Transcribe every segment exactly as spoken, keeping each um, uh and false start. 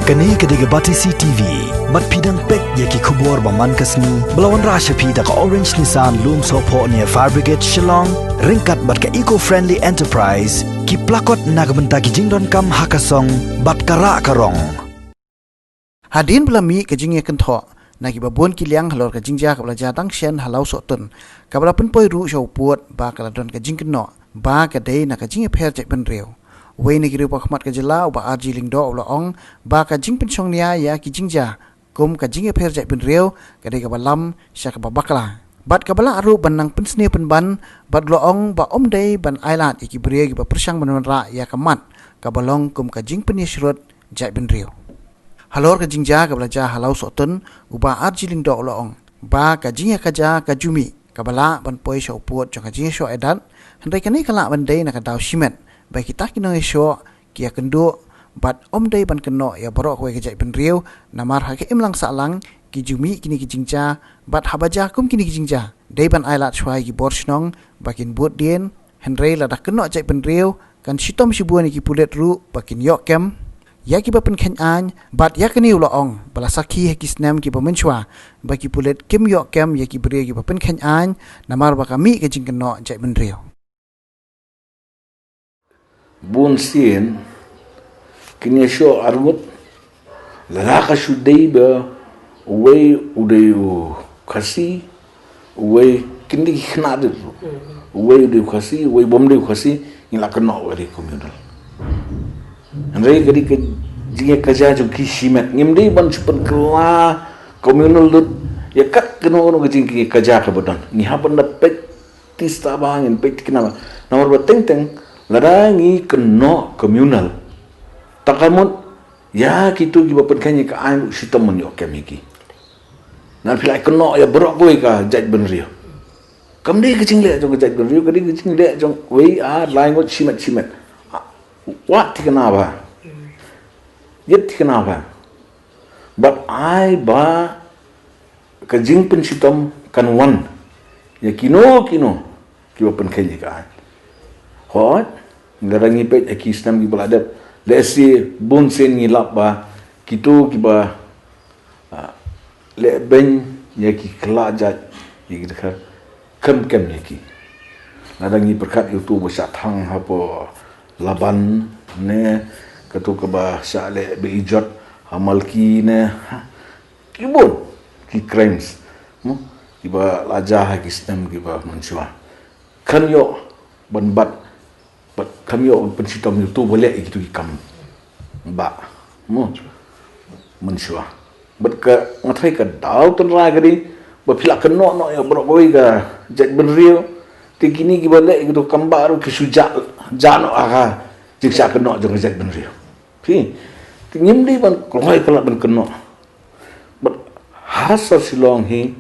Kane ka dei ka Batesi T V. Bad phi dang peit ïa ki khubor ba man ka sngi ba la wanrah sha phi da ka Orange Nissan Lumsohphoh near Fire Brigade Shillong, ryngkat bad ka Eco Friendly Enterprise, ki plakot na ka bynta ki jingdonkam ha ka song bad ka rah ka rong. Hadien ba la mih ka jingïakynthoh na kiba bun ki liang halor ka jingjia kaba la jia dang shen ha Lawsohtun, kaba la pynpoi ruh sha u pud ba ka la don ka jingkynnoh ba ka dei na ka jingïapher jaitbynriew. Uwei na ki riewpawkhmat ka jylla, u Bah R G Lyngdoh, u la ong ba ka jingpynshongnia ïa ki jingjia kum ka jingïapher jaitbynriew ka dei kaba lam sha kaba bakla, bad kaba lah ruh ban nang pynsniew pynban, bad u la ong ba ym dei ban ailad ïa ki briew kiba pyrshang ban wanrah ïa ka mat kaba long kum ka jingpynïasyrut jaitbynriew. Halor ka jingjia kaba la jia ha Lawsohtun, u Bah R G Lyngdoh u la ong ba ka jingïakajia ka ju mih, kaba lah ban poi sha u pud jong ka jingïashoh ïadat, hynrei kane ka lah ban dei na ka daw shimet ba kita ki nongïashoh ki ïakynduh, bad ym dei ban kynnoh ïa baroh kawei ka jaitbynriew, namar ha ka imlang sahlang ki ju mih kine ki jingjia, bad haba jia kum kine ki jingjia dei ban ailad shuwa ïa ki bor shnong ba kin bud dien, hynrei lada kynnoh jaitbynriew kan shitom shibun ïa ki pulit ruh ba kin ïoh kem ïa kiba pynkheiñ aiñ, bad ïa kane u la ong ba la sakhi ha ki snem kiba mynshuwa ba ki pulit kim ïoh kem ïa ki briew kiba pynkheiñ aiñ, namar ba ka mih ka jingkynnoh jaitbynriew. Bun sien kin ïashoh arngut, lada ka shu dei ba uwei u dei u Khasi, uwei kin dei ki khynnah dei ruh. Uwei u dei u Khasi, uwei bym dei u Khasi, ngi la kynnoh ba dei communal. Hynrei ka dei ka jingïakajia jong ki shimet, ngim dei ban shu pynkylla communal lut ïa kat kano kano ka jingïakajia kaba don. Ngi hap ban da peit tista ba, ngin peit thikna ba. Namar ba teng teng lada ngi kynnoh communal, ta ka mut ïa kito kiba pynkheiñ ïa ka aiñ ruh shitom ban ïoh kem ïa ki. Namar phi la kynnoh ïa baroh kawei ka jaitbynriew. Kam dei ka jingleh jong ka jaitbynriew, ka dei ka jingleh jong uwei, ar, lai ngut, shimet shimet. Ah, wat thikna ba, ïit thikna ba, bad ai ba ka jingpynshitom kan wan ïa kino kino kiba pynkheiñ ïa ka aiñ. Hooid, lada ngi peit ha ki snem kiba la dep, lehse bun sien ngi lap ba kito kiba, ah, leh beiñ ïa ki khlad jait, ïa ki dkhar, kem kem ïa ki. Lada ngi pyrkhat ïa uto ba shah thang hapoh Laban ne, kato kaba shah leh beh ijot ha Malki ne, ha, ki bun ki crimes, mo, kiba la jia ha ki snem kiba mynshuwa. Kan ïoh ban bat, bat kan ïoh ban pynshitom ïa uto ba leh ïa kito ki kam ba, mo, mynshuwa. Bad ka, nga tharai ka daw tynrai ka dei ba phi la kynnoh noh ïa baroh kawei ka jaitbynriew, te kine kiba leh ïa kito ki kam ba ruh ki shu jah, jah noh ha ka jingshah kynnoh jong ka jaitbynriew. Phi, te ngim dei ban kloi palat ban kynnoh. Bad ha sor Shillong hi,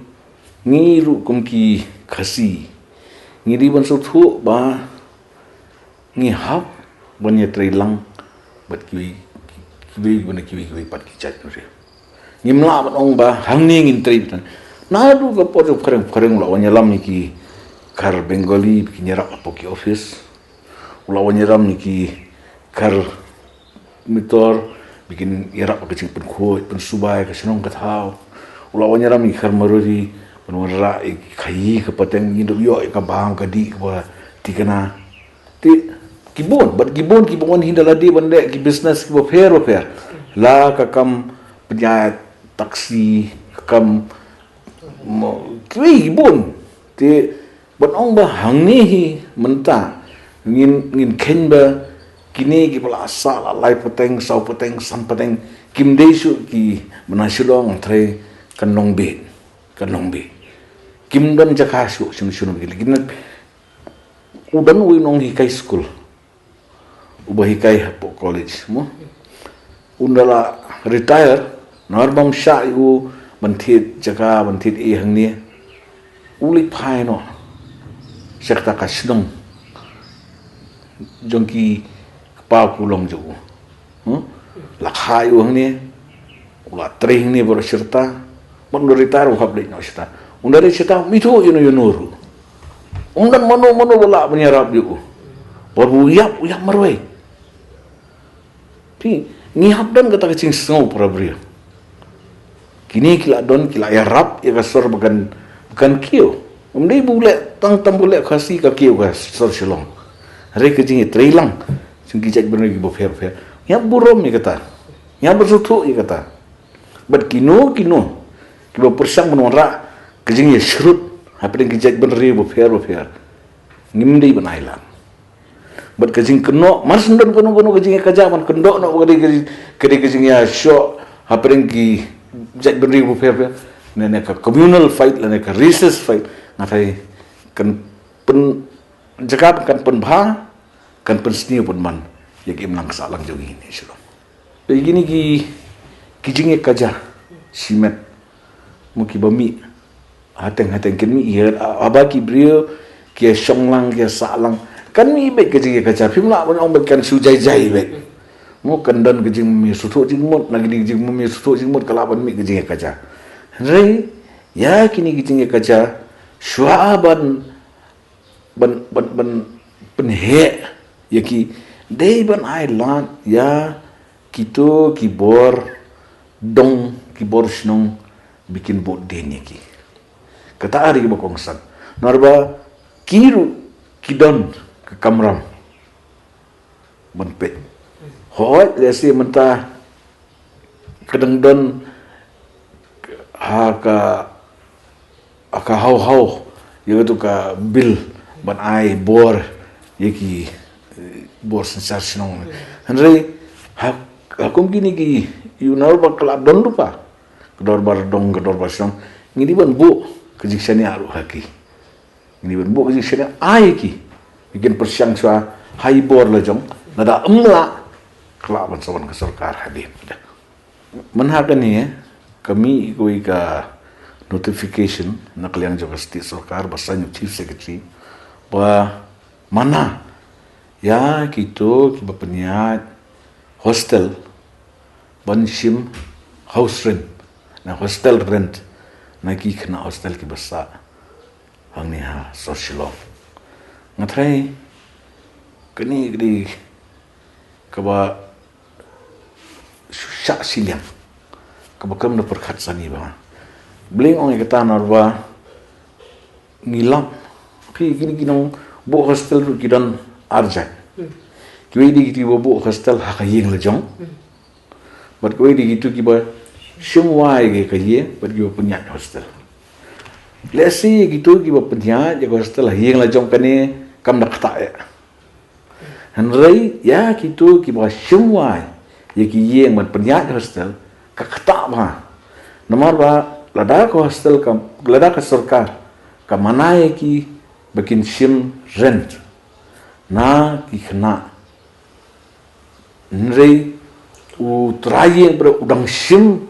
ngi ruh kum ki Khasi, ngi dei ban sngewthuh ba ngi hap ban ïatrei lang bad kiwei, kiwei, bad kiwei kiwei pat ki jaitbynriew. Ngim lah ban ong ba hangne ngin trei beit. Naduh ka por jong phareng phareng u la wan ïalam ïa ki khar Bengali ba kin ïarap hapoh ki office. U la wan ïalam ïa ki khar Mitor ba kin ïarap ka jingpynkhuid pynsubai ka shnong ka thaw. U la wan ïalam ïa ki khar Marwari ban wanrah ïa ka khaii ka pateng, ngin ïoh ïa ka bam ka dih kaba thikna. Te ki bun, bad ki bun kiba wan hi da lade ban leh ki business kiba pher ba pher. La ka kam pynïaid taxi, ka kam, mo, kiwei ki bun. Te ban ong ba hangne hi mynta ngin, ngin kheiñ ba kine kiba la sah la lai pateng, saw pateng, san pateng, kim dei shuh kiba na Shillong, nga tharai kan long beit, kan long beit. Kim don jaka shuh shano shano beit, lekin u don uwei u nonghikai skul uba hikai hapoh college, mo. Un da la retire, namar bym shah ïa u ban thied jaka, ban thied ei hangne, u leit phai noh sha kata ka shnong jong ki kpa ki long jong u. Hmm? La kha ïa u hangne, u la trei hangne baroh shi rta, bad un da retire u hap leit noh shata. Un da leit shata um ithuh ïano ïano ruh. Um don mano mano ba lah ban ïarap ïa u. Bad u ïap, u ïap marwei. Phi, Ngi hap don kata ka jingsngew para briew. Kine ki la don, ki la ïarap ïa ka sor ba kan, ba kan kiew. Ym dei ba u leh tang tang ba u leh Khasi ka kiew ka sor Shillong. Hynrei ka jingïatreilang jong ki jaitbynriew kiba pher pher, ngi hap burom ïa kata. Ngi hap sngewthuh ïa kata. Bad kino kino kiba pyrshang ban wanrah ka jingïashrut hapdeng ki jaitbynriew bapher bapher, ngim dei ban ailad. Bad ka jingkynnoh, mar shen don kano kano ka jingïakajia ban kynnoh noh ba ka dei ka jing, ka dei ka jingïashoh hapdeng ki jaitbynriew bapher bapher, ne, ne ka communal fight lane ka racist fight, nga tharai kan pyn, jaka kan pynbha, kan pynsniew pynban ïa ka imlang ka sahlang jong ngi ne shalom. Te kine ki, ki jingïakajia shimet, mo, kiba mih hateng hateng, kin mih hi, haba ki briew ki ïashong lang, ki ïasah lang, kan mih beit ka jingïakajia. Phim lah ban ong ba kan shu jai jai beit. Mo, kan don ka jingmih sngewthuh jingmut, na kine ki jingmih sngewthuh jingmut ka lah ban mih ka jingïakajia. Hynrei ïa kine ki jingïakajia, shuwa ban, ban, ban, ban pynheh ïa ki, dei ban ailad ïa kito ki bor dong, ki bor shnong ba kin bud dien ïa ki. Kata ka dei kaba kongsan. Namar ba ki ruh ki don ka kamram ban peit. Hooid, lehse mynta ka dang don ha ka, ha ka haw haw ïa katu ka bill ban ai bor ïa ki, eh, bor synshar shnong. Hynrei ha, ha kum kine ki, ïa u, namar ba ka la don lypa ka dorbar dong, ka dorbar shnong, ngi dei ban buh ka jingshaniah ruh ha ki. Ngi dei ban buh ka jingshaniah ïa ki, ba kin pyrshang shuwa ha i bor la jong. Lada ym lah, ka lah ban sa wan ka sorkar hadien. Mynta kane ka mih kawei ka notification na ka liang jong ka state sorkar ba saiñ u chief secretary ba mana ïa kito kiba pynïaid hostel ban shim house rent, na hostel rent, na ki khynnah hostel kiba sah hangne ha sor Shillong. Nga tharai kane ka dei kaba shu shah shiliang, kaba kam da pyrkhat sani bha. Balei nga ong ïa kata? Namar ba ngi lap, phi, kine ki nongbuh hostel ruh ki don ar jait. Hmm. Kiwei de kito kiba buh hostel ha ka ïing la jong. Hmm. Bad kiwei de kito kiba shim wai ïa ka ïing bad kiba pynïaid hostel. Lehse kito kiba pynïaid ïa ka hostel ha ïing la jong kane kam da ktah eh. Hynrei ïa kito kiba shim wai ïa ki ïing ban pynïaid hostel, ka ktah bha. Namar ba lada ka hostel ka, lada ka sorkar ka mana ïa ki ba kin shim rent na ki khynnah, hynrei u trai ïing pat u dang shim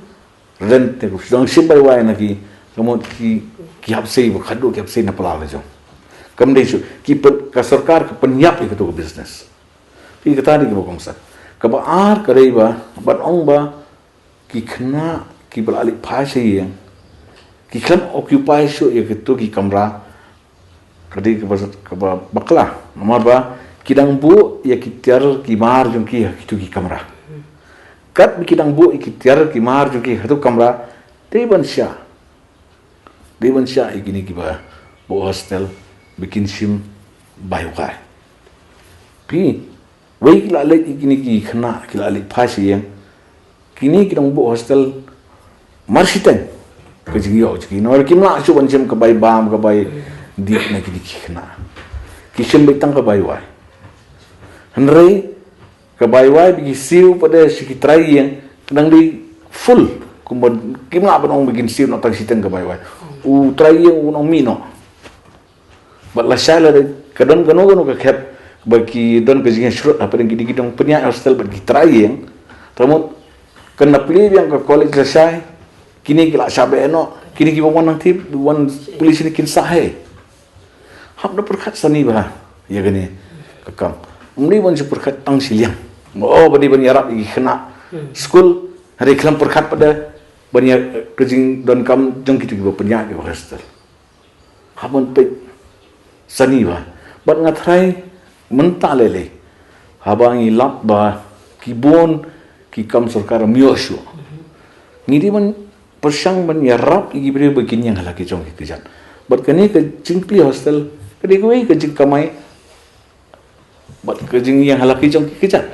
rent, te u dang shim bai wai na ki, ka mut ki, ki hap sei, ba khadduh ki hap sei na pla la jong. Kam dei shuh, ki pyn, ka sorkar ka pynïap ïa katu ka business. Phi, kata dei kaba kongsan. Kaba ar ka dei ba, ban ong ba ki khynnah kiba la leit phai sha ïing ki khlem occupy shuh ïa kito ki kamra, ka dei kaba, kaba bakla. Namar ba ki dang buh ïa ki tiar ki mar jong ki ha kito ki kamra. Katba ki dang buh ïa ki tiar ki mar jong ki ha kito ki kamra, dei ban shah, dei ban shah ïa kine kiba buh hostel ba kin shim bai wai. Phi, wei ki la leit, kine ki khynnah ki la leit phai sha ïing, kine ki nongbuh hostel, mar shiteng ka jingïoh jong ki, namar kim lah shuh ban shim ka bai bam, ka bai dih na kine ki khynnah. Ki shim beit tang ka bai wai. Hynrei ka bai wai ba ki siew pat de sha ki trai ïing ka dang dei full, kumba kim lah ban ong ba kin siew noh tang shiteng ka bai wai. U trai ïing un ong mih noh. Bad lashai lada ka don kano kano ka khep ba ki don ka jingïashrut hapdeng kine ki nongpynïaid hostel bad ki trai ïing, te mut kan da plie biang ka college lashai, kine ki la shah beh noh, kine kiba wan nangthie, wan pule shane kin sah hi. Hap da pyrkhat sani bha ïa kane ka kam. Ym dei ban shu pyrkhat tang shiliang, oh, ba dei ban ïarap ïa ki khynnah skul, hynrei khlem pyrkhat pat de ban ïa ka jingdonkam jong kito kiba pynïaid ïa ka hostel. Hap ban peit sani bha. Bad nga tharai mynta lei lei, haba ngi lap ba ki bun ki kam sorkar ym ïoh shuh. Ngi dei ban pyrshang ban ïarap ïa ki briew ba kin ïeng ha la ki jong ki kjat. Bad kane ka jingplie hostel ka dei kawei ka jingkamai bad ka jingïeng ha la ki jong ki kjat.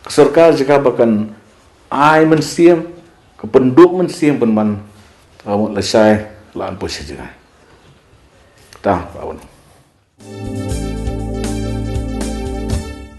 Ka sorkar jaka ba kan ai mynsiem, ka pynduh mynsiem pynban, ka mut lashai la an poi sha jngai. Kata, Bah Wan.